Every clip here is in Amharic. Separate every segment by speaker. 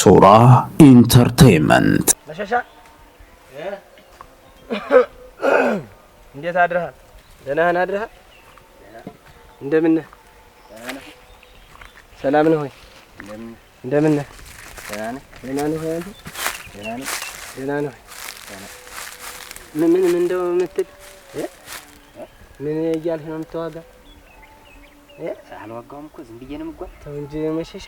Speaker 1: ሶራ ኢንተርቴይንመንት።
Speaker 2: መሸሻ፣ እንዴት አድረሃል? ደህና አድረሃል? እንደምን ነህ? ሰላም ነህ ወይ? እንደምን ነህ? ደህና ነህ ወይ አንተ? ደህና ነህ ወይ? ምን ምን ምን እንደው የምትል፣ ምን እያልህ ነው የምትዋጋ?
Speaker 3: አልዋጋውም እኮ፣ ዝም ብዬ ነው የምጓዝ።
Speaker 2: ተው እንጂ መሸሻ፣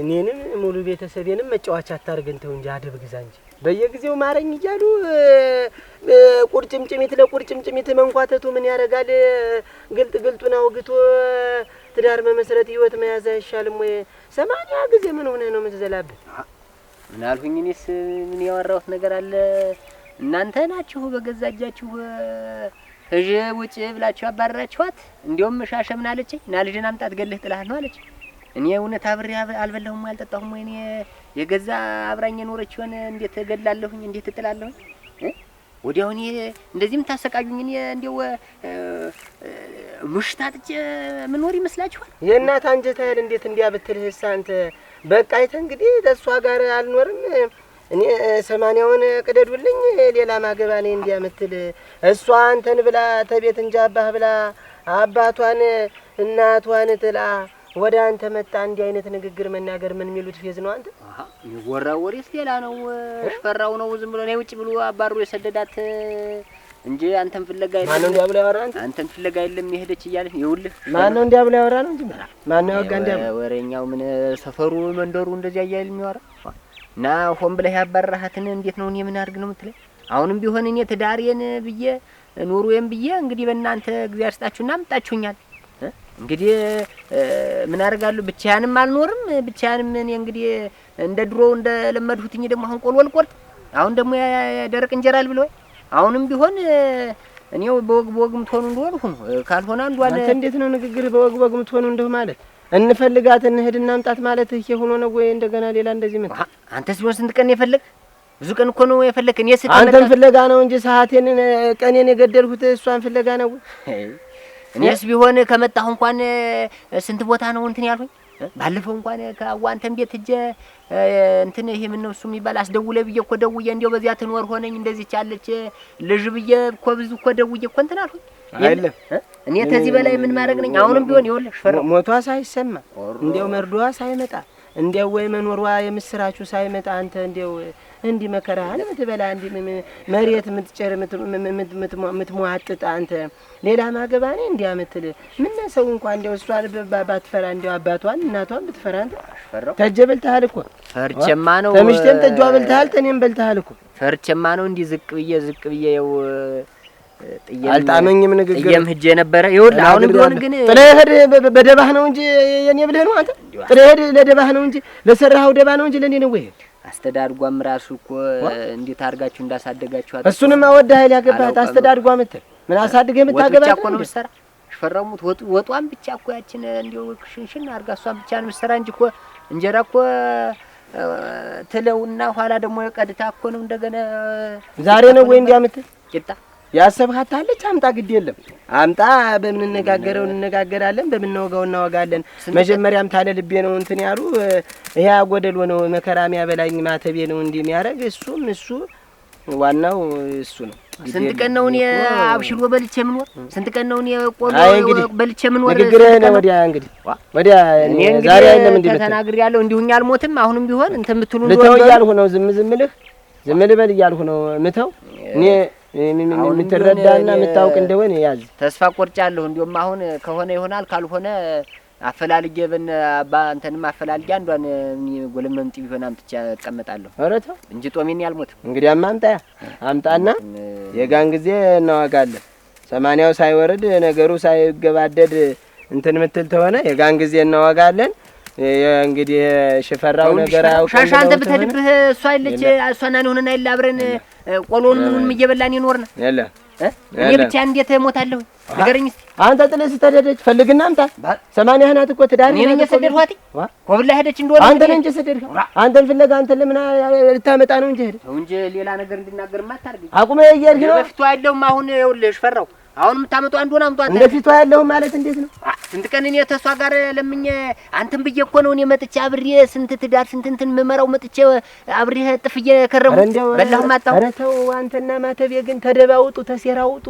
Speaker 2: እኔንም ሙሉ ቤተሰቤንም መጫወቻ አታርገን። ተው እንጂ፣ አደብ ግዛ እንጂ። በየጊዜው ማረኝ እያሉ ቁርጭምጭሚት ለቁርጭምጭሚት መንኳተቱ ምን ያደርጋል? ግልጥ ግልጡን አውግቶ ትዳር መመስረት፣ ህይወት መያዝ አይሻልም ወይ? 80 ጊዜ ምን ሆነህ ነው የምትዘላብህ?
Speaker 3: ምን አልሁኝ? እኔስ ምን ያወራሁት ነገር አለ? እናንተ ናችሁ በገዛ እጃችሁ እዥ ውጭ ብላችሁ አባረራችኋት። እንዲያውም ሻሸ ምን አለችኝ? ና ልጅን አምጣት ገልህ ጥልሃል ነው አለች። እኔ እውነት አብሬ አልበላሁም ወይ አልጠጣሁም ወይ? እኔ የገዛ አብራኝ የኖረችውን እንዴት እገላለሁኝ? እንዴት እጥላለሁኝ? ወዲያው እኔ እንደዚህ የምታሰቃዩኝ እኔ እንዲያው ምሽት አጥቼ ምኖር ይመስላችኋል?
Speaker 2: የእናት አንጀት አይደል? እንዴት እንዲያ ብትልህስ አንተ በቃ አይተህ እንግዲህ ተሷ ጋር አልኖርም እኔ፣ 80ውን ቅደዱልኝ ሌላ ማገባ ነኝ እንዲያ ምትል፣ እሷ አንተን ብላ ተቤት እንጃ አባህ ብላ አባቷን እናቷን ጥላ ወደ አንተ መጣ። እንዲህ አይነት ንግግር መናገር ምን የሚሉት ፌዝ ነው አንተ?
Speaker 3: የሚወራው ወሬስ ሌላ ነው። ሽፈራው ነው ዝም ብሎ ነይ ውጭ ብሎ አባሮ የሰደዳት እንጂ አንተን ፍለጋ የለም።
Speaker 2: ማነው እንዲያ ብሎ ያወራ አንተ?
Speaker 3: አንተን ፍለጋ የለም የሄደች እያለች ይኸውልህ።
Speaker 2: ማነው እንዲያ ብሎ ያወራ ነው እንጂ ማነው ያወጋ እንዲያ ብሎ?
Speaker 3: ወሬኛው ምን ሰፈሩ መንደሩ እንደዚያ እያለ የሚያወራ እና ሆን ብለህ ያባረራሃትን እንዴት ነው እኔ ምን አድርግ ነው የምትለኝ? አሁንም ቢሆን እኔ ትዳሬን ብዬ ኑሮዬን ብዬ እንግዲህ በእናንተ እግዚአብሔር ይስጣችሁና አምጣችሁኛል። እንግዲህ ምን አደርጋለሁ? ብቻዬንም አልኖርም። ብቻዬንም እኔ እንግዲህ እንደ ድሮ እንደ ለመድሁትኝ ደግሞ አሁን ቆሎ አልቆርጥ፣ አሁን ደግሞ ደረቅ እንጀራ አልብል ወይ? አሁንም ቢሆን እኔው በወግ በወግ የምትሆኑ እንደሆነ ሁኑ፣ ካልሆነ አንዷን
Speaker 2: አንተ እንዴት ነው ንግግር? በወግ በወግ የምትሆኑ እንደው ማለት እንፈልጋት እንሂድ እናምጣት ማለት ይሄ ሆኖ ነው ወይ እንደገና ሌላ እንደዚህ ምን?
Speaker 3: አንተስ ቢሆን ስንት ቀን የፈለግ? ብዙ ቀን እኮ ነው የፈለግ። እኔ ስከመጣ
Speaker 2: አንተን ፍለጋ ነው እንጂ ሰዓቴን ቀኔን የገደልኩት እሷን ፍለጋ ነው።
Speaker 3: እኔስ ቢሆን ከመጣሁ እንኳን ስንት ቦታ ነው እንትን ያልሁኝ። ባለፈው እንኳን ከአዋንተን ቤት ሂጄ እንትን ይሄ ምን ነው እሱ የሚባል አስደውለ ብዬ እኮ ደውዬ እንዲያው በዚያ ትኖር ሆነኝ እንደዚህ ያለች ልጅ ብዬ እኮ ብዙ እኮ ደውዬ እኮ እንትን አልሁኝ።
Speaker 2: አይደለም።
Speaker 3: እኔ ተዚህ በላይ ምን ማድረግ ነኝ? አሁንም ቢሆን ይኸውልህ ሽፈራው
Speaker 2: ሞቷ ሳይሰማ፣ እንዲያው መርዶዋ ሳይመጣ፣ እንዲያው ወይ መኖሯ የምስራቹ ሳይመጣ አንተ እንዲያው እንዲህ መከራህን የምትበላ፣ እንዲህ መሬት የምትጨር የምትሟጥጥ፣ አንተ ሌላ ማገባ ነኝ እንዲያ ምትል ምን ሰው እንኳን እንዲያው እሷን ባትፈራ እንዲያው አባቷን እናቷን ብትፈራ አንተ
Speaker 3: ሽፈራው
Speaker 2: ተጀ በልተሃል እኮ።
Speaker 3: ፈርቼማ ነው።
Speaker 2: ተምሽቴም ተጇ በልተሃል፣ ተኔም በልተሃል እኮ።
Speaker 3: ፈርቼማ ነው እንዲህ ዝቅ ብዬ ዝቅ ብዬ ይኸው ጥዬም
Speaker 2: አልጣመኝም ንግግር።
Speaker 3: ጥዬም ሂጄ ነበረ። ይኸውልህ አሁንም ቢሆን ግን
Speaker 2: ጥለህ ሂድ በደባህ ነው እንጂ የኔ ብለህ ነው አንተ? ጥለህ ሂድ ለደባህ ነው እንጂ፣ ለሰራኸው ደባ ነው እንጂ ለኔ ነው ወይ?
Speaker 3: አስተዳድጓም ራሱ እኮ እንዴት አድርጋችሁ እንዳሳደጋችኋት
Speaker 2: እሱንማ ወደ ኃይል ያገባህ
Speaker 3: አላውቅም።
Speaker 2: አስተዳድጓ ምትል ምን አሳድገህ
Speaker 3: ወጥ ብቻ
Speaker 2: የምታገባት
Speaker 3: እኮ ነው የምትሰራ። ሽፈራሙት ወጡ ወጧን ብቻ እኮ ያችን እንዲያው ሽንሽን አድርጋ እሷን ብቻ ነው የምትሰራ እንጂ እኮ እንጀራ እኮ ትለውና ኋላ ደግሞ ቀድታ እኮ ነው እንደገና።
Speaker 2: ዛሬ ነው ወይ እንዲያ ምትል?
Speaker 3: ቂጣ
Speaker 2: ያሰብሃት አለች፣ አምጣ፣ ግድ የለም አምጣ። በምንነጋገረው እንነጋገራለን፣ በምንወጋው እናወጋለን። መጀመሪያም ታለ ልቤ ነው እንትን ያሉ ይሄ ጎደሎ ነው መከራ የሚያበላኝ ማተቤ ነው እንዲህ የሚያደርግ እሱም እሱ ዋናው እሱ ነው።
Speaker 3: ስንት ቀን ነው እኔ አብሽሎ በልቼ የምኖር? ስንት ቀን ነው እኔ ቆሎ
Speaker 2: አይ እንግዲህ
Speaker 3: በልቼ የምኖር?
Speaker 2: ንግግርህን
Speaker 3: ስንት ቀን ነው?
Speaker 2: ወዲያ እንግዲህ ወዲያ
Speaker 3: እኔ
Speaker 2: ዛሬ አይደለም
Speaker 3: እንግዲህ
Speaker 2: እንዲህ ምትል
Speaker 3: ተናግሬ ያለሁ እንዲሁኝ አልሞትም። አሁንም ቢሆን እንትን የምትሉ
Speaker 2: ልተው
Speaker 3: እንደሆነ
Speaker 2: እያልሁ ነው። ዝም ዝም ልህ ዝም ልበል እያልሁ ነው ምተው እኔ
Speaker 3: አሁንም
Speaker 2: የምትረዳና
Speaker 3: ቢሆን
Speaker 2: የምታውቅ እንደሆነ ያዝ።
Speaker 3: ተስፋ ቆርጫለሁ። እንዲሁም አሁን ከሆነ ይሆናል፣ ካልሆነ አፈላልጌ በነ አባ እንተንም አፈላልጌ አንዷን ጎለመምጥ ቢሆን አምጥቼ እቀመጣለሁ
Speaker 2: ኧረ ተው
Speaker 3: እንጂ ጦሜን አልሞትም።
Speaker 2: እንግዲያማ አምጣ አምጣና የጋን ጊዜ እናዋጋለን። 80ው ሳይወርድ ነገሩ ሳይገባደድ እንትን ምትል ተሆነ የጋን ጊዜ እናዋጋለን። እንግዲህ ሽፈራው ነገር አያውቅም
Speaker 3: ሻሻ አንተ
Speaker 2: ብለው ተሆነ
Speaker 3: ብትሄድብህ እሷ የለች እሷና እኔ ሆነን አይደል አብረን ቆሎውን ምኑንም እየበላን የኖርን?
Speaker 2: የለም።
Speaker 3: እኔ ብቻ እንዴት እሞታለሁ? ንገረኝ እስኪ።
Speaker 2: አንተ ጥለህ ስትሄደች ፈልግና አምጣ። 80 ናት እኮ ትዳር
Speaker 3: እኔ ነኝ የሰደድኳት? ኮብላ ሄደች እንደሆነ
Speaker 2: አንተ ነህ እንጂ የሰደድከው። አንተን ፍለጋ አንተን ለምን ልታመጣ ነው እንጂ ሄደ።
Speaker 3: ተው እንጂ ሌላ ነገር እንድናገርማ አታድርገኝ።
Speaker 2: አቁመህ እየሄድክ ነው።
Speaker 3: በፊቱ አይደለሁም አሁን። ይኸውልህ ሽፈራው አሁን የምታመጡ አንዱን አምጧት።
Speaker 2: እንደ ፊቷ ያለሁ ማለት እንዴት ነው?
Speaker 3: ስንት ቀን እኔ ተሷ ጋር ለምኜ አንተም ብዬ እኮ ነው እኔ መጥቼ አብሬ ስንት ትዳር ስንት እንትን የምመራው መጥቼ አብሬ ጥፍ እየከረሙ በላሁም አጣሁ።
Speaker 2: ኧረ ተው አንተና ማተቤ ግን ተደባውጡ ተሴራውጡ።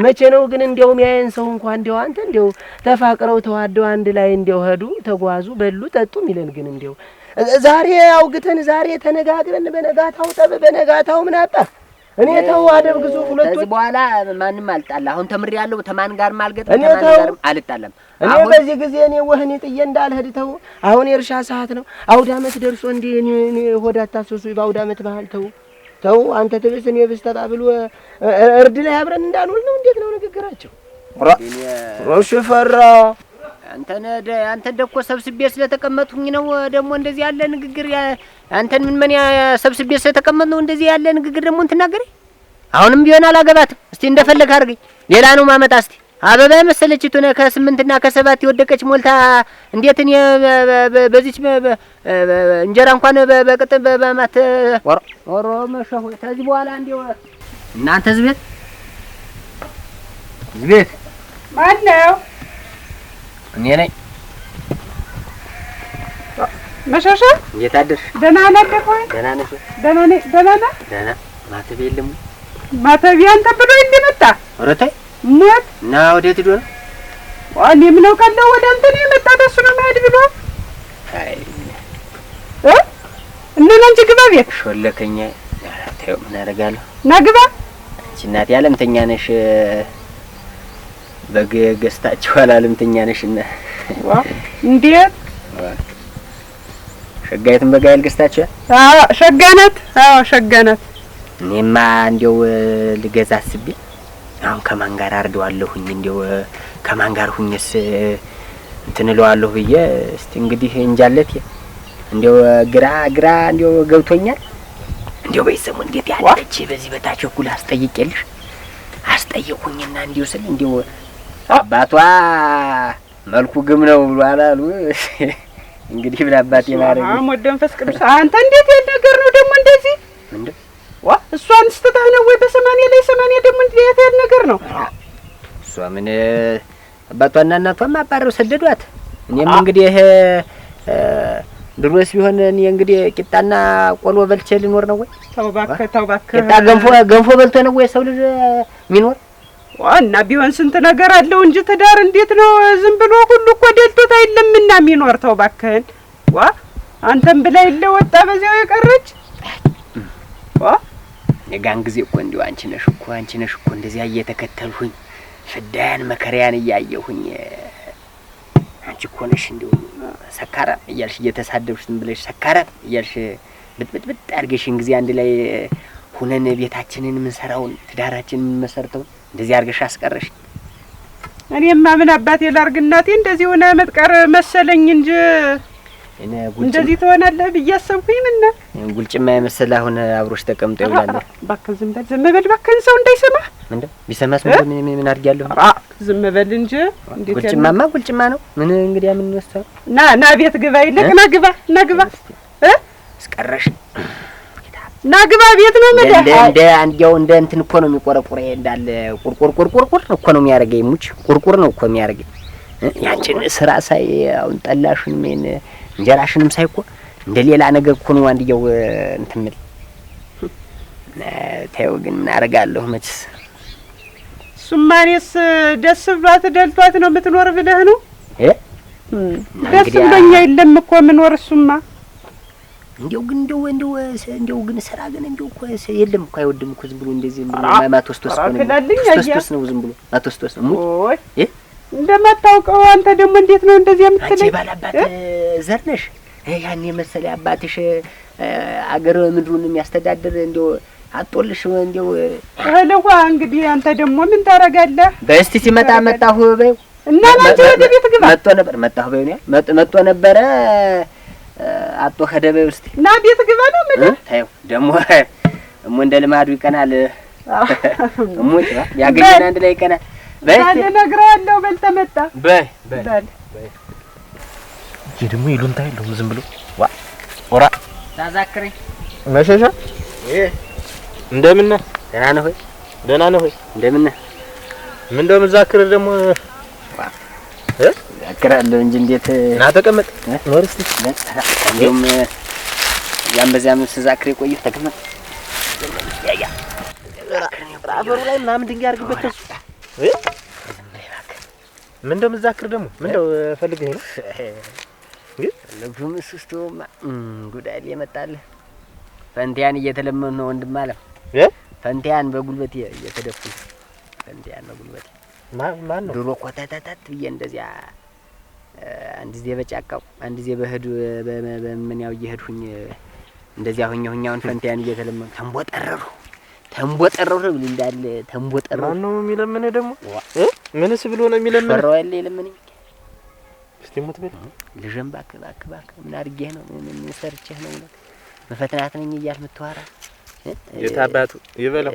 Speaker 2: መቼ ነው ግን እንደው የሚያየን ሰው እንኳን እንደው አንተ እንደው ተፋቅረው ተዋደው አንድ ላይ እንደው ሄዱ ተጓዙ በሉ ጠጡ የሚለን ግን እንደው ዛሬ አውግተን ዛሬ ተነጋግረን በነጋታው ጠብ በነጋታው ምን አጣ? እኔ ተው አደብ ግዙ ሁለቱ።
Speaker 3: ከዚህ በኋላ ማንም አልጣላ። አሁን ተምሬያለሁ። ተማን ጋርም አልገጥም ተማን ጋርም አልጣላም።
Speaker 2: እኔ በዚህ ጊዜ እኔ ወህኒ ጥዬ እንዳልሄድ ተው። አሁን የእርሻ ሰዓት ነው። አውደ ዓመት ደርሶ እንዴ እኔ ሆድ አታፍስሱ በአውደ ዓመት መሀል ተው ተው አንተ ትብስ እኔ ብስ ተባብሎ እርድ ላይ አብረን እንዳንውል ነው። እንዴት ነው ንግግራቸው? ሮሽ ፈራ
Speaker 3: አንተን ደኮ ሰብስቤ ስለተቀመጥኩኝ ነው ደግሞ እንደዚህ ያለ ንግግር። አንተን ምን ምን ሰብስቤ ስለተቀመጥ ነው እንደዚህ ያለ ንግግር ደግሞ እንትናገሪ። አሁንም ቢሆን አላገባትም። እስቲ እንደፈለግ አድርገኝ። ሌላ ነው ማመጣ። እስቲ አበባ የመሰለችቱ ነው ከ8 እና ከ7 የወደቀች ሞልታ እንዴት እኔ በዚች እንጀራ እንኳን በቅጥ በማት ወሮ መሸሁ። ከዚህ በኋላ እንዲው እናንተ ዝቤት ዝቤት
Speaker 4: ማን ነው?
Speaker 3: እኔ ነኝ።
Speaker 4: መሸሻ
Speaker 3: እንዴት አደርሽ?
Speaker 4: ደህና ነህ ወይ?
Speaker 3: ደህና ነሽ?
Speaker 4: ደህና ነኝ። ደህና ነህ?
Speaker 3: ደህና። ማተቤ የለም ወይ?
Speaker 4: ማተቤ አንተ ብሎ እንደመጣ
Speaker 3: ኧረ ተይ
Speaker 4: ሞት
Speaker 3: እና ወዴት ሄዶ ነው?
Speaker 4: እኔ ምን አውቃለሁ? ወደ አንተ ነው የመጣ በእሱ ነው መሄድ ብሎ።
Speaker 3: አይ
Speaker 4: እ እና አንቺ ግባ ቤት
Speaker 3: ሾለከኛ። ኧረ ተይው ምን አደርጋለሁ?
Speaker 4: ና ግባ።
Speaker 3: አንቺ እናቴ ዓለምተኛ ነሽ። በግ ገዝታችኋል። ዓለምተኛ ነሽ እና
Speaker 4: እንዴት
Speaker 3: ሸጋይቱን በግ አይደል ገዝታችኋል?
Speaker 4: አዎ ሸጋ ናት። አዎ ሸጋ ናት።
Speaker 3: እኔማ እንደው ልገዛ አስቤ አሁን ከማን ጋር አርደዋለሁኝ? እንደው ከማን ጋር ሁኝስ እንትን እለዋለሁ ብዬ እስቲ እንግዲህ እንጃለት። እንደው ግራ ግራ እንደው ገብቶኛል። እንደው በይሰሙ እንዴት ያለች በዚህ በታች እኩል አስጠይቄልሽ አስጠየቁኝና እንዲው ስል እንደው አባቷ መልኩ ግም ነው ብሏል አሉ። እንግዲህ ምን አባቴ ማረግ
Speaker 4: አሞድ መንፈስ ቅዱስ አንተ እንዴት ያለ ነገር ነው ደግሞ እንደዚህ?
Speaker 3: ምንድን
Speaker 4: ዋ እሷን ስትታህ ነው ወይ በሰማንያ ላይ ሰማንያ ደግሞ እንዴት ያለ ነገር ነው?
Speaker 3: እሷ ምን አባቷና እናቷም አባረው ሰደዷት። እኔም እንግዲህ ድሮስ ቢሆን እኔ እንግዲህ ቂጣና ቆሎ በልቼ ልኖር ነው ወይ?
Speaker 4: ተው እባክህ ተው እባክህ።
Speaker 3: ቂጣ ገንፎ በልቶ ነው ወይ ሰው ልጅ የሚኖር?
Speaker 4: እና ቢሆን ስንት ነገር አለው እንጂ ትዳር እንዴት ነው ዝም ብሎ ሁሉ እኮ ደልቶት አይደለምና የሚኖር። ተው እባክህን። ዋ አንተም ብላ የለ ወጣ በዚያው የቀረች። ዋ
Speaker 3: የጋን ጊዜ እኮ እንዲሁ አንቺ ነሽ እኮ አንቺ ነሽ እኮ እንደዚያ እየተከተልሁኝ ፍዳያን መከራያን እያየሁኝ አንቺ እኮ ነሽ እንዲሁ ሰካራም እያልሽ እየተሳደብሽ ዝም ብለሽ ሰካራም እያልሽ ብጥብጥብጥ አድርገሽን ጊዜ አንድ ላይ ሁነን ቤታችንን የምንሰራውን ትዳራችንን የምንመሰርተውን እንደዚህ አድርገሽ አስቀረሽ።
Speaker 4: እኔማ ምን አባቴ ላድርግ እናቴ፣ እንደዚህ ሆነ መጥቀር መሰለኝ እንጂ እንደዚህ ትሆናለህ ብዬ አሰብኩኝ። ምን ነው
Speaker 3: ጉልጭማ የመሰለ አሁን አብሮሽ ተቀምጦ ይውላል።
Speaker 4: እባክህ ዝም በል ዝም በል እባክህን፣ ሰው እንዳይሰማ።
Speaker 3: ምንድን ቢሰማስ ምን ምን አድርጊያለሁ?
Speaker 4: ዝም በል እንጂ። እንዴት
Speaker 3: ጉልጭማማ ጉልጭማ ነው። ምን እንግዲህ ምን ወሰው
Speaker 4: ና ና ቤት ግባ፣ ይልቅ ና ግባ ና ግባ እ
Speaker 3: እስቀረሽ
Speaker 4: ና ግባ ቤት ነው የምልህ።
Speaker 3: እንደ አንዲያው እንደ እንትን እኮ ነው የሚቆረቁረኝ እንዳለ ቁርቁር ቁርቁር ቁር እኮ ነው የሚያደርገኝ። ሙች ቁርቁር ነው እኮ የሚያደርገኝ። ያንቺን ስራ ሳይ አሁን ጠላሽንም ይሄን እንጀራሽንም ሳይ እኮ እንደ ሌላ ነገር እኮ ነው አንዲያው እንትን የምልህ። ተይው ግን ምን አደርጋለሁ መችስ።
Speaker 4: እሱማ እኔስ ደስ ብሏት ደልቷት ነው የምትኖር ብለህ ነው? ደስ ብሎኛ የለም እኮ የምኖር እሱማ።
Speaker 3: እንደው ግን እንደው እንደው እንደው ግን ስራ ግን እንደው እኮ የለም እኮ አይወድም እኮ ዝም ብሎ እንደዚህ ማቶስቶስ እኮ ነው። ማቶስቶስ ነው ዝም ብሎ ማቶስቶስ ነው።
Speaker 4: ኦይ እንደማታውቀው አንተ ደግሞ እንዴት ነው እንደዚህ የምትለኝ?
Speaker 3: አንቺ ባላባት ዘር ነሽ። ያን የመሰለ አባትሽ አገር ምድሩን የሚያስተዳድር እንደው አጦልሽ እንደው
Speaker 4: እህልዋ። እንግዲህ አንተ ደግሞ ምን ታረጋለህ?
Speaker 3: በስቲ ሲመጣ መጣሁ በይው
Speaker 4: እና አንቺ ወደ ቤት ግባ።
Speaker 3: መጥቶ ነበር መጣሁ በይው ነው መጥቶ ነበረ አጦ ሄደ በይው። እስቲ
Speaker 4: ና ቤት ግባ ነው የምልህ።
Speaker 3: ተይው ደግሞ እሞ እንደ ልማዱ ይቀናል። እሞ ያገኘን አንድ ላይ ይቀናል።
Speaker 4: በል እነግርሃለሁ። በል ተመጣ
Speaker 3: በይ በል
Speaker 4: በል።
Speaker 5: ይሄ ደግሞ ይሉንታ የለውም ዝም ብሎ ዋ ኦራ
Speaker 3: ታዛክረኝ
Speaker 5: መሸሻ እንደምን ነህ?
Speaker 3: ደህና ነህ ወይ?
Speaker 5: ደህና ነህ ወይ?
Speaker 3: እንደምን ነህ?
Speaker 5: ምን እንደው የምትዛክር ደግሞ
Speaker 3: እዛክራለሁ እንጂ እንዴት
Speaker 5: ና ተቀመጥ ኖር እስቲ።
Speaker 3: እንደውም ያም በዚያም ስዛክር የቆየሁ ተቀመጥ።
Speaker 5: አፈሩ ላይ ምናምን ድንጋይ አድርግበት ተሱ። ምን እንደው የምትዛክር ደግሞ ምን እንደው ፈልገህ ነው?
Speaker 3: ልጁም እሱ ስትሆንማ ጉዳይ የመጣልህ ፈንቲያን እየተለመኑ ነው ወንድም አለ። ፈንቲያን በጉልበቴ እየተደፉ ፈንቲያን በጉልበቴ
Speaker 5: ማን ነው?
Speaker 3: ድሮ ኮተተተት ብዬ እንደዚያ አንድ ጊዜ በጫካው አንድ ጊዜ በህዱ በምንያው እየሄድሁኝ እንደዚያ ሁኜ ሁኜ አሁን ፈንቲያን እየተለመኑ ተንቦጠረሩ ተንቦጠረሩ ብል እንዳለ ተንቦጠረሩ።
Speaker 5: ማን ነው የሚለምንህ ደግሞ? ምንስ ብሎ ነው የሚለምንህ?
Speaker 3: ፈራው ያለ የለመነኝ
Speaker 5: እስቲ ሙት በል
Speaker 3: ልጄን እባክህ እባክህ እባክህ ምን አድርጌህ ነው ምን ሰርቼህ ነው መፈትናት ነኝ እያልህ የምትዋራ
Speaker 5: የታባቱ ይበለው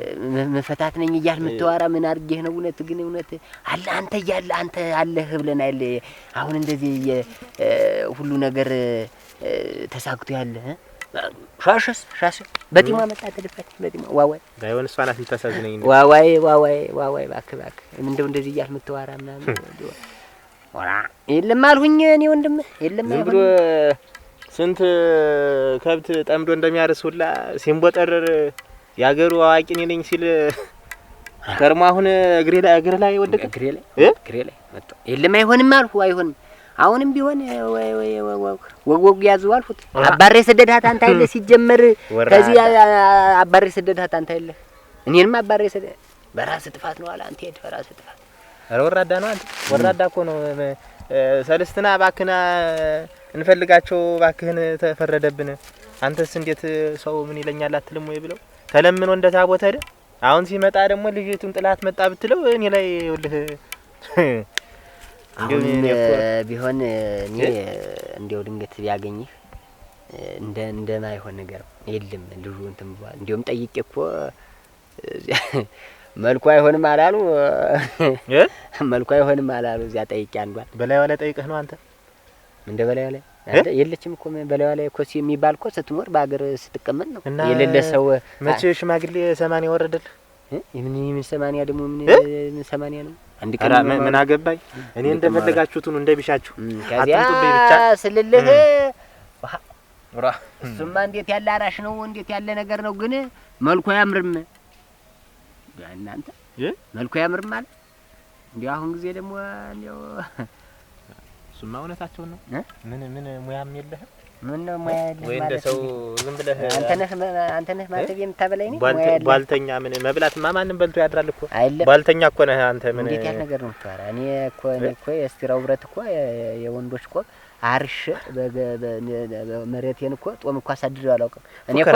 Speaker 3: መፈታት ነኝ እያልህ የምትዋራ ምን አድርጌህ ነው? እውነት ግን እውነት አለ አንተ እያለ አንተ አለህ ብለን አይደል አሁን እንደዚህ ሁሉ ነገር ተሳክቶ ያለ ሻሽስ ሻሽ በጢሟ መጣ ተደፋች በጢሟ ዋዋይ
Speaker 5: ባይሆን እሷ ናት የምታሳዝነኝ።
Speaker 3: ዋዋይ ዋዋይ ዋዋይ እባክህ እባክህ እንደው እንደዚህ እያልህ የምትዋራ ምናምን ወራ የለም አልሁኝ እኔ ወንድምህ የለም
Speaker 5: ዝም ብሎ ስንት ከብት ጠምዶ እንደሚያርስ ሁላ ሲንቦጠረር ያገሩ አዋቂ እኔ ነኝ ሲል ከርሞ አሁን እግሬ ላይ እግሬ ላይ ወደቀ።
Speaker 3: እግሬ ላይ እግሬ ላይ መጣ። የለም አይሆንም አልሁ አይሆንም። አሁንም ቢሆን ወይ ወይ ወግ ወግ ያዙ አልሁት። አባሬ ሰደድሃት አንተ አይደለ ሲጀመር ከዚህ አባሬ ሰደድሃት አንተ አይደለ እኔንም አባሬ ሰደድ በራስህ ጥፋት ነው አለ አንተ ሄድ በራስህ ጥፋት።
Speaker 5: ኧረ ወራዳ ነው አንተ ወራዳ እኮ ነው። ሰለስትና እባክህን እንፈልጋቸው እባክህን ተፈረደብን። አንተስ እንዴት ሰው ምን ይለኛል አትልም ወይ ብለው ተለምኖ እንደ ታቦት ሄደ። አሁን ሲመጣ ደግሞ ልጅቱን ጥላት መጣ ብትለው እኔ ላይ ይኸውልህ
Speaker 3: አሁን ቢሆን እኔ እንደው ድንገት ቢያገኝህ እንደ እንደማይሆን ነገር የለም ልጁ እንትን ብሏል። እንደውም ጠይቄ እኮ መልኩ አይሆንም አላሉ መልኩ አይሆንም አላሉ። እዚያ ጠይቄ አንዷን
Speaker 5: በላይዋ ላይ ጠይቀህ ነው አንተ?
Speaker 3: እንደ በላይዋ ላይ አንተ የለችም እኮ በላይዋ ላይ እኮ የሚባል እኮ ስትኖር በአገር ስትቀመጥ ነው የሌለ ሰው።
Speaker 5: መቼ ሽማግሌ 80 ወረደልህ?
Speaker 3: ምን 80 ደግሞ ምን 80 ነው? አንድ ቀን
Speaker 5: ምን አገባኝ እኔ እንደፈለጋችሁት ነው እንደቢሻችሁ
Speaker 3: አትምጡብኝ ብቻ ስልልህ። እሱማ እንዴት ያለ አራሽ ነው እንዴት ያለ ነገር ነው። ግን መልኩ አያምርም እናንተ መልኩ አያምርም ማለት እንዲያው አሁን ጊዜ ደግሞ እንዲያው
Speaker 5: እሱማ እውነታቸውን ነው። ምን ምን ሙያም የለህም?
Speaker 3: ምን ነው ሙያ የለህም
Speaker 5: ወይ? እንደ ሰው ዝም ብለህ
Speaker 3: አንተ ነህ ማተብ የምታበላኝ ነኝ። ሙያ የለህም
Speaker 5: ቧልተኛ። ምን መብላትማ ማንም በልቶ ያድራል እኮ ቧልተኛ እኮ ነህ አንተ። ምን
Speaker 3: እንዴት ያለ ነገር ነው የምታወራ? እኔ እኮ የስቲራው ብረት እኮ የወንዶች እኮ አርሽ መሬቴን እኮ ጦም እኮ አሳድሬው አላውቅም። እኔ እኮ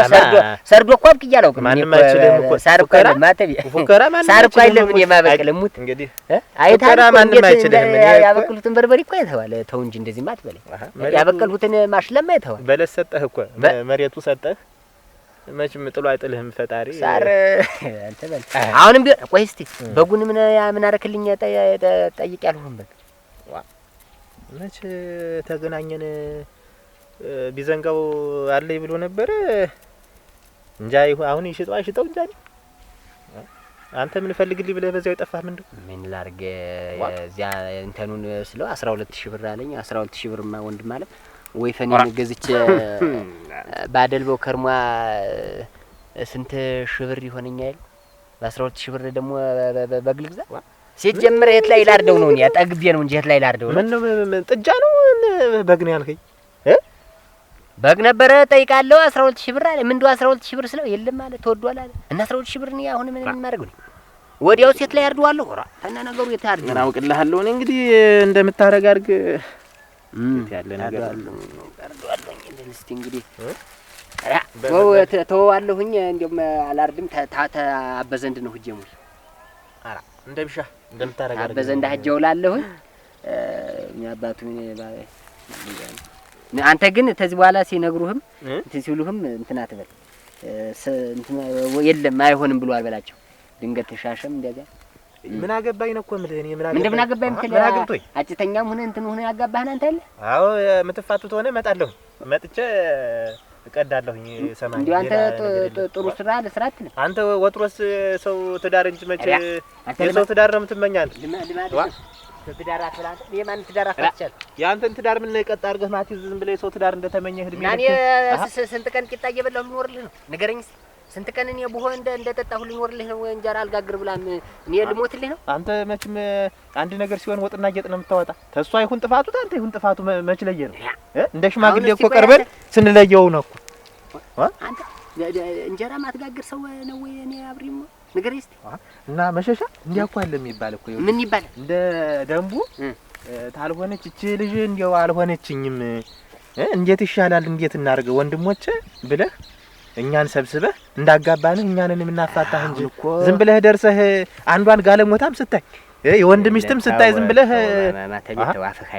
Speaker 3: ሰርዶ እኮ አብቅዬ አላውቅም።
Speaker 5: ማንም አይችልም እኮ
Speaker 3: ሳር እኮ አይደለም ማተብ
Speaker 5: ፉከራ ማንም
Speaker 3: ሳር እኮ አይደለም እኔ ማበቅል እሙት
Speaker 5: እንግዲህ
Speaker 3: አይተሃል እኮ
Speaker 5: ማንም አይችልም። እኔ
Speaker 3: ያበቅሉትን በርበሬ እኮ አይተኸዋል። ተው እንጂ እንደዚህማ አትበለኝ። ያበቀልሁትን ማሽላማ አይተኸዋል።
Speaker 5: በለስ ሰጠህ እኮ መሬቱ ሰጠህ። መቼም ጥሎ አይጥልህም ፈጣሪ።
Speaker 3: ሳር አንተ በል አሁንም ቢሆን ቆይ እስቲ በጉን ምን ምን አደረክልኝ ጠይቅ ያልሁህን በግ
Speaker 5: መቼ ተገናኘን? ቢዘንጋው አለኝ ብሎ ነበረ እንጃ። አሁን ይሽጠው አይሽጠው እንጃ። አንተ ምን ፈልግልኝ ብለህ በዚያው የጠፋህ ምንድን ነው?
Speaker 3: ምን ላድርግ እዚያ እንትኑን ስለው 12,000 ብር አለኝ። 12,000 ብርማ ወንድም አለም ወይ ፈኔን ገዝቼ ባደልበው ከርሟ ስንት ሺህ ብር ይሆነኛል? በ12,000 ብር ደግሞ በግ ልግዛ? ሲጀምር የት ላይ ላርደው ነው? እኔ ጠግቤ ነው እንጂ የት ላይ ላርደው ነው?
Speaker 5: ምን ነው ጥጃ ነው በግ ነው ያልከኝ?
Speaker 3: በግ ነበረ ጠይቃለሁ። 12,000 ብር አለ። ምንድነው 12,000 ብር ስለው የለም አለ ተወዷል አለ። እና 12,000 ብር እኔ አሁን ምን ማድረግ ነው? ወዲያው ሴት ላይ አርደዋለሁ። ኧረ ተና ነገሩ የት አርደው
Speaker 5: ምን አውቅልሃለሁ እኔ እንግዲህ እንደምታረግ አድርግ። ያለ ነገር
Speaker 3: አርደዋለሁ። እስቲ እንግዲህ ኧረ ተወዋለሁኝ። እንደውም አላርድም። አበዘንድ ነው ሂጅ ሙል
Speaker 5: ኧረ እንደብሻ እንደምታረግ አድርግ።
Speaker 3: አበዘንድ ሂጅ እውላለሁኝ። አባቱ አንተ ግን ተዚህ በኋላ ሲነግሩህም እንትን ሲሉህም እንትን አትበል። እንትን የለም አይሆንም ብሏል በላቸው። ድንገት ተሻሸም እንደዚያ
Speaker 5: ምን አገባኝ ነው እኮ የምልህ እኔ ምን
Speaker 3: አገባኝ ምን አገባኝ የምትል አጭተኛም ሆነ እንትን ሆነ ያጋባህን አንተ አይደል?
Speaker 5: አዎ የምትፋቱት ሆነ እመጣለሁ። መጥቼ እቀዳለሁኝ። 80
Speaker 3: እንዲሁ አንተ ጥሩ ስራ ልስራ አትልም።
Speaker 5: አንተ ወጥሮስ ሰው ትዳር እንጂ መቼ የሰው ትዳር ነው የምትመኝ አንተ?
Speaker 3: ትዳር አትበላ አንተ። የማን ትዳር አፋቻለሁ?
Speaker 5: የአንተን ትዳር ምን ቀጥ አድርገህ ማትይዝ ዝም ብለህ የሰው ትዳር እንደተመኘህ እድሜ
Speaker 3: እና እኔ ስንት ቀን ቂጣ እየበላሁ ልኖርልህ ነው? ንገረኝ እስኪ። ስንት ቀን እኔ ብሆን እንደጠጣሁ ልኖርልህ ነው? እንጀራ አልጋግር ብላም እኔ ልሞትልህ ነው?
Speaker 5: አንተ መቼም አንድ ነገር ሲሆን ወጥና ጌጥ ነው የምታወጣ። ተሷ ይሁን ጥፋቱ ታንተ ይሁን ጥፋቱ መች ለየ ነው? እንደ ሽማግሌ እኮ ቀርበን ስንለየው ነው እኮ።
Speaker 3: አንተ እንጀራ ማትጋግር ሰው ነው ወይ እኔ አብሬም ንገረኝ እስኪ።
Speaker 5: እና መሸሻ እንዲያ እኮ አለ የሚባል እኮ
Speaker 3: ምን ይባላል?
Speaker 5: እንደ ደንቡ ታልሆነች እቺ ልጅ እንዲያው አልሆነችኝም እንዴት ይሻላል እንዴት እናድርግ ወንድሞቼ ብለህ እኛን ሰብስበህ እንዳጋባንህ እኛንን የምናፋታህ እንጂ ዝም ብለህ ደርሰህ አንዷን ጋለሞታም ስታይ የወንድ ሚስትም ስታይ ዝም ብለህ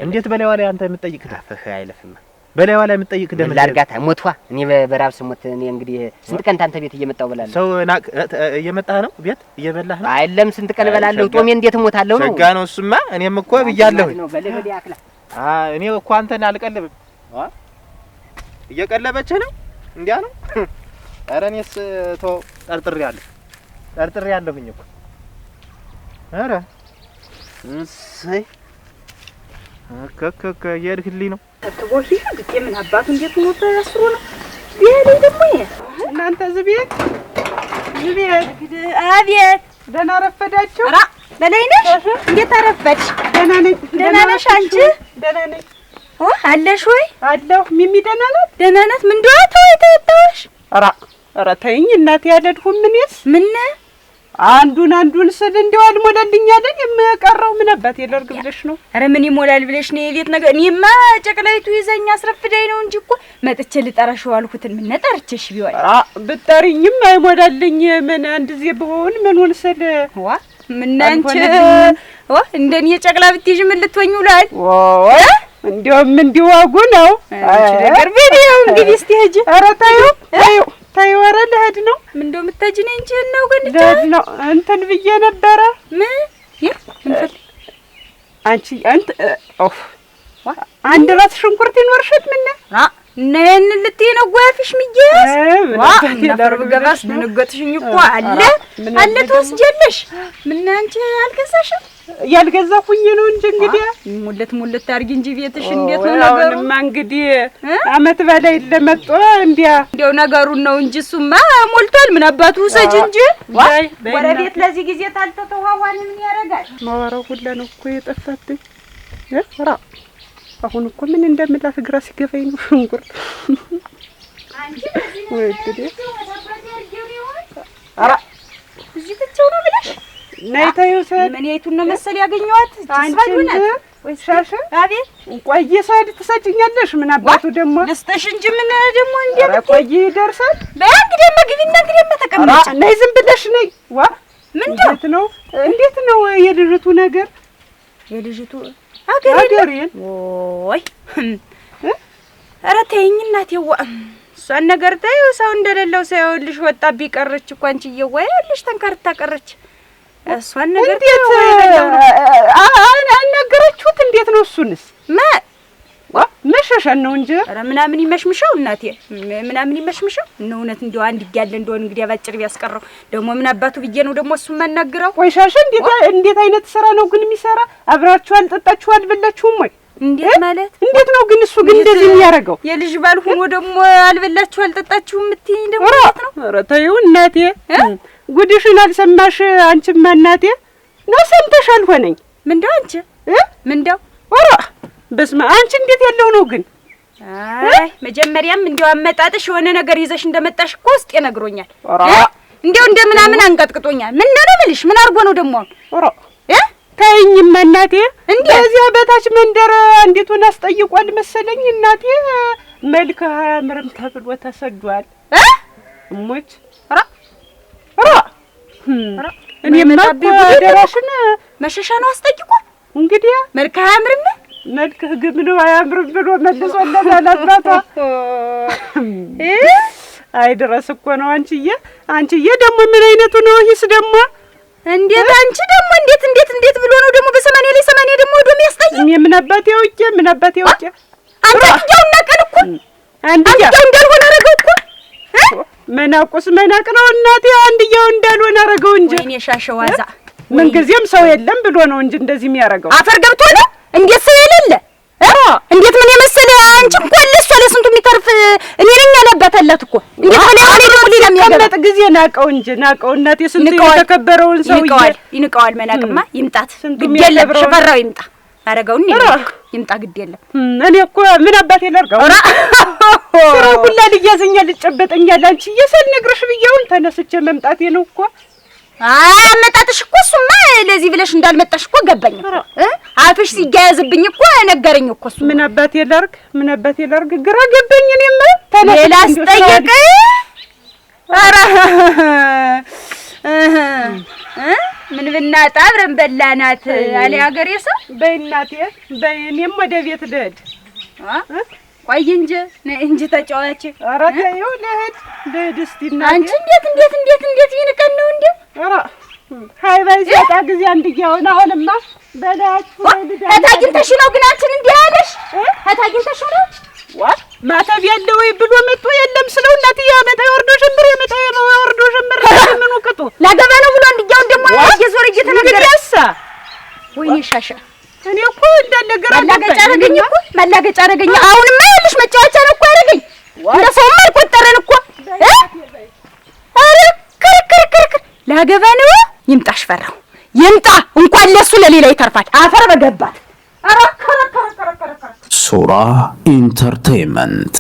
Speaker 5: እንዴት በላይዋ ላይ አንተ የምትጠይቅ
Speaker 3: አፍህ አይለፍም።
Speaker 5: በላይዋ ላይ የምትጠይቅ ደም
Speaker 3: ላድርጋት ሞቷ እኔ በራብ ስሞት እኔ እንግዲህ ስንት ቀን ታንተ ቤት እየመጣሁ እበላለሁ።
Speaker 5: ሰው ናቅ እየመጣህ ነው ቤት እየበላህ ነው
Speaker 3: አይደለም? ስንት ቀን እበላለሁ ጦሜ እንዴት እሞታለሁ ነው?
Speaker 5: ሸጋ ነው እሱማ። እኔም እኮ ብያለሁ እኔ እኮ አንተን አልቀልብም። እየቀለበችህ ነው እንዲያ ነው። ኧረ እኔስ ተው ጠርጥሬያለሁኝ እኮ። ኧረ እሰይ ከከከ እየሄድክልኝ ነው።
Speaker 4: ተቦሽ ግጤ ምን አባቱ እንዴት ሆኖ ተያስሮ ነው ቢሄድ ደግሞ ይሄ እናንተ ዝቤት ዝቤት
Speaker 6: አቤት
Speaker 4: ደህና ረፈዳችሁ?
Speaker 6: ራ በላይ ነሽ? እንዴት አረፈድሽ?
Speaker 4: ደህና ነኝ።
Speaker 6: ደህና ነሽ አንቺ?
Speaker 4: ደህና ነኝ።
Speaker 6: ኦ አለሽ ወይ?
Speaker 4: አለሁ። ሚሚ ደህና ናት?
Speaker 6: ደህና ናት። ምን እንደው ተወይ ተወሽ።
Speaker 4: ኧረ ኧረ ተይኝ እናቴ ያለድኩም እኔስ
Speaker 6: ምን
Speaker 4: አንዱን ስል እንደው አልሞላልኝ አለኝ። የምቀረው ምን አባቴ ላድርግ ብለሽ ነው?
Speaker 6: ኧረ ምን ይሞላል ብለሽ ነው የቤት ነገር። እኔማ ጨቅላይቱ ይዘኝ አስረፍዳኝ ነው እንጂ እኮ መጥቼ ልጠራሽ ዋልኩትን ምን ጠርቼሽ ቢሆን
Speaker 4: ብጠሪኝም አይሞላልኝ። ምን አንድ ጊዜ ብሆን ምኑን ስል
Speaker 6: ዋ ምን አንቺ ዋ እንደኔ ጨቅላ ብትይዥ ምን ልትሆኝ ውሏል?
Speaker 4: ወይ እንደውም እንዲዋጉ ነው
Speaker 6: አንቺ ነገር በዲያው እንግዲህ እስቲ ሂጂ።
Speaker 4: ኧረ ተይው ተይው ተይው፣ ኧረ ልሄድ ነው።
Speaker 6: ምን እንደው የምትሄጂ ነኝ እንጂ ነው ግን
Speaker 4: ልሄድ ነው። እንትን ብዬ ነበረ።
Speaker 6: ምን ይ ምን ፈልግ
Speaker 4: አንቺ አንተ ኦፍ አንድ ራስ ሽንኩርት ይኖርሻል? ምን
Speaker 6: እና ይሄንን ልትይ ነው ጓፍሽ ሚያዝ ዋ እናፈር ገባስ ደነገጥሽኝ እኮ አለ አለ ትወስጃለሽ። ምን አንቺ አልገዛሽም?
Speaker 4: ያልገዛሁኝ ነው እንጂ እንግዲህ
Speaker 6: ሙልት ሙልት አድርጊ እንጂ ቤትሽ እንዴት ነው ነገሩ?
Speaker 4: አሁንማ እንግዲህ አመት በላይ ለመጥቶ እንዲያ
Speaker 6: እንዲያው ነገሩን ነው እንጂ እሱማ ሞልቷል። ምን አባቱ ውሰጅ እንጂ ጎረቤት ለዚህ ጊዜ ታልተተዋዋን ምን ያደርጋል?
Speaker 4: ማወራው ሁላ ነው እኮ የጠፋብኝ። ራ አሁን እኮ ምን እንደምላት ግራ ሲገባኝ ነው። ሽንኩርት
Speaker 6: አንቺ
Speaker 4: ወይ እንግዲህ ኧረ
Speaker 6: እዚህ ትቼው ነው ብለሽ
Speaker 4: ነይ ተይው ሰድ
Speaker 6: ምን የቱን ነው መሰል ያገኘኋት?
Speaker 4: አንቺ
Speaker 6: ወይስ
Speaker 4: ሻሽ
Speaker 6: አቤት
Speaker 4: ቆይ ሰድ ትሰጭኛለሽ? ምን አባቱ ደግሞ
Speaker 6: ልስጥሽ እንጂ ምን ደግሞ እንዴ
Speaker 4: ኧረ ቆይ ይደርሳል።
Speaker 6: በይ እንግዲህማ ግቢና እንግዲህማ ተቀመጪ።
Speaker 4: ነይ ዝም ብለሽ ነይ። ዋ
Speaker 6: ምንድን
Speaker 4: ነው እንዴት ነው የልጅቱ ነገር?
Speaker 6: የልጅቱ አገሬን ወይ ኧረ ተይኝ እናቴዋ እሷን ነገር ተይው። ሰው እንደሌለው ሰው ይኸውልሽ ወጣ ቢቀረች እኮ አንቺዬ ወይ ይኸውልሽ ተንከርታ ቀረች። እሷን ነገር
Speaker 4: እንዴት አናገረችሁት? እንዴት ነው እሱንስ? መሸሸን ነው እንጂ
Speaker 6: ኧረ ምናምን ይመሽምሸው እናቴ ምናምን ይመሽምሸው። እነ እውነት እንደው አንድ እያለ እንደሆነ እንግዲህ ባጭር ቢያስቀረው ደግሞ ምን አባቱ ብዬ ነው ደግሞ እሱን የማናግረው?
Speaker 4: ቆይ ሻሸ እንዴት አይነት ስራ ነው ግን የሚሰራ? አብራችሁ አልጠጣችሁ አልበላችሁም ወይ?
Speaker 6: እንዴት ማለት
Speaker 4: እንዴት ነው ግን እሱ ግን እንደዚህ የሚያደርገው?
Speaker 6: የልጅ ባል ሆኖ ደግሞ አልበላችሁ አልጠጣችሁም የምትይኝ ደግሞ እንዴት ነው?
Speaker 4: ኧረ ተይው እናቴ ጉድሽን አልሰማሽ አንቺማ እናቴ ነው ሰምተሻል ሆነኝ።
Speaker 6: ምንድነው አንቺ ምንድነው?
Speaker 4: ኧረ በስመ አብ አንቺ እንዴት ያለው ነው ግን?
Speaker 6: አይ መጀመሪያም እንደው አመጣጥሽ የሆነ ነገር ይዘሽ እንደመጣሽ እኮ ውስጤ ነግሮኛል። እንደው እንደምናምን አንቀጥቅጦኛል። ምን ነው የምልሽ? ምን አድርጎ ነው ደግሞ አሁን?
Speaker 4: ኧረ ተይኝማ እናቴ። በዚያ በታች መንደር አንዲቱን አስጠይቋል መሰለኝ እናቴ። መልክህ አያምርም ተብሎ ተሰዷል። እሞች ኧረ ኧረ እኔማ እኮ ደራሽን
Speaker 6: መሸሻ ነው አስጠይቋል።
Speaker 4: እንግዲህ
Speaker 6: መልክህ አያምርም
Speaker 4: መልክህ ግም ነው አያምርም ብሎ መልሶለታል አባቷ። አይ ድረስ እኮ ነው አንቺዬ። አንቺዬ ደግሞ ምን አይነቱ ነው ይህስ ደግሞ?
Speaker 6: እንዴት አንቺ ደግሞ እንዴት እንዴት እንዴት ብሎ ነው ደግሞ በሰማንያ ላይ ሰማንያ ደግሞ ወዶ የሚያስጠይቅ?
Speaker 4: እኔ ምን አባቴ አውቄ ምን አባቴ አውቄ።
Speaker 6: አንተ አንድያው እናቀል እኮ
Speaker 4: አንድያው
Speaker 6: እንዳልሆነ አደረገው እኮ።
Speaker 4: መናቁስ መናቅ ነው እናቴ። አንድያው እንዳልሆነ አደረገው እንጂ።
Speaker 6: ወይኔ ሻሸዋዛ።
Speaker 4: ምንጊዜም ሰው የለም ብሎ ነው እንጂ እንደዚህ የሚያደርገው።
Speaker 6: አፈር ገብቶ ነው። እንዴት ሰው የሌለ፣ እንዴት ምን የመሰለ፣ አንቺ እንኳን ለእሷ ለስንቱ የሚተርፍ እኔ ነኝ ያለባት አላት እኮ። እንዴት በላይ ሆነ ደግሞ ሌላ የሚያገባ?
Speaker 4: ሲቀመጥ ጊዜ ናቀው እንጂ፣ ናቀው እናቴ። ስንቱ የተከበረውን ሰውዬ።
Speaker 6: ይንቀዋል፣ ይንቀዋል። መናቅማ ይምጣት፣
Speaker 4: ስንቱ
Speaker 6: ግድ የለም።
Speaker 4: የሚያከብረውን።
Speaker 6: ሽፈራው ይምጣ፣ አረገውን ይምጣ፣ ግድ የለም።
Speaker 4: እኔ እኮ ምን አባቴ ላድርገው? ስራው ሁላ ልያዘኛል፣ ልጨበጠኛል። አንቺ ሳልነግርሽ ብዬውን ተነስቼ መምጣቴ ነው እኮ።
Speaker 6: አይ አመጣጥሽ እኮ እሱማ ለዚህ ብለሽ እንዳልመጣሽ እኮ ገባኝ እኮ። አፍሽ ሲያያዝብኝ እኮ ነገረኝ እኮ እሱ።
Speaker 4: ምን አባቴ ላድርግ? ምን አባቴ ላድርግ? ግራ ገባኝ። እኔማ ተነስቼ
Speaker 6: ሌላ
Speaker 4: እንደው ስራው
Speaker 6: አስጠየቀ። ኧረ እ ምን ብናጣ አብረን በላናት አለ ሀገሬ ሰው።
Speaker 4: በይ እናቴ በይ፣ እኔም ወደ ቤት ልሂድ።
Speaker 6: ቆይ እንጂ፣ ነይ እንጂ ተጫዋች።
Speaker 4: ኧረ ተይው፣ ልሂድ፣ ልሂድ እስቲ እናቴ።
Speaker 6: አንቺ እንዴት እንዴት እንዴት እንዴት ይንቀን ነው እንዴ?
Speaker 4: ኧረ ሀይ ባይ ሲወጣ ጊዜ አንድያውን አሁንማ በላያችሁ ላይ ልዳ።
Speaker 6: እህት አግኝተሽው ነው ግን አንቺን እንዲህ ያለሽ? እህት አግኝተሽው ነው?
Speaker 4: ዋ ማተብ ያለ ወይ ብሎ መጥቶ የለም ስለው እናትዬ ያመጣ ወርዶ ጀምር፣ ያመጣ ወርዶ ጀምር፣ ምኑ ቅጡ።
Speaker 6: ላገባ ነው ብሎ አንድያውን ደግሞ እየዞረ እየተናገረ።
Speaker 4: እንግዲያሳ።
Speaker 6: ወይኔ ሻሻ።
Speaker 4: እኔ እኮ እንዳለ ግራ
Speaker 6: ማላገጫ
Speaker 4: ገባኝ።
Speaker 6: አደረገኝ እኮ፣ ማላገጫ አደረገኝ። አሁንማ ይኸውልሽ መጫወቻ ነው እኮ ያደረገኝ። እንደ ሰውማ አልቆጠረን እኮ እ? ኧረ ክርክር ክርክር ላገባ ነው። ይምጣ ሽፈራው ይምጣ። እንኳን ለሱ ለሌላ ይተርፋል። አፈር በገባት።
Speaker 1: ሱራ Entertainment.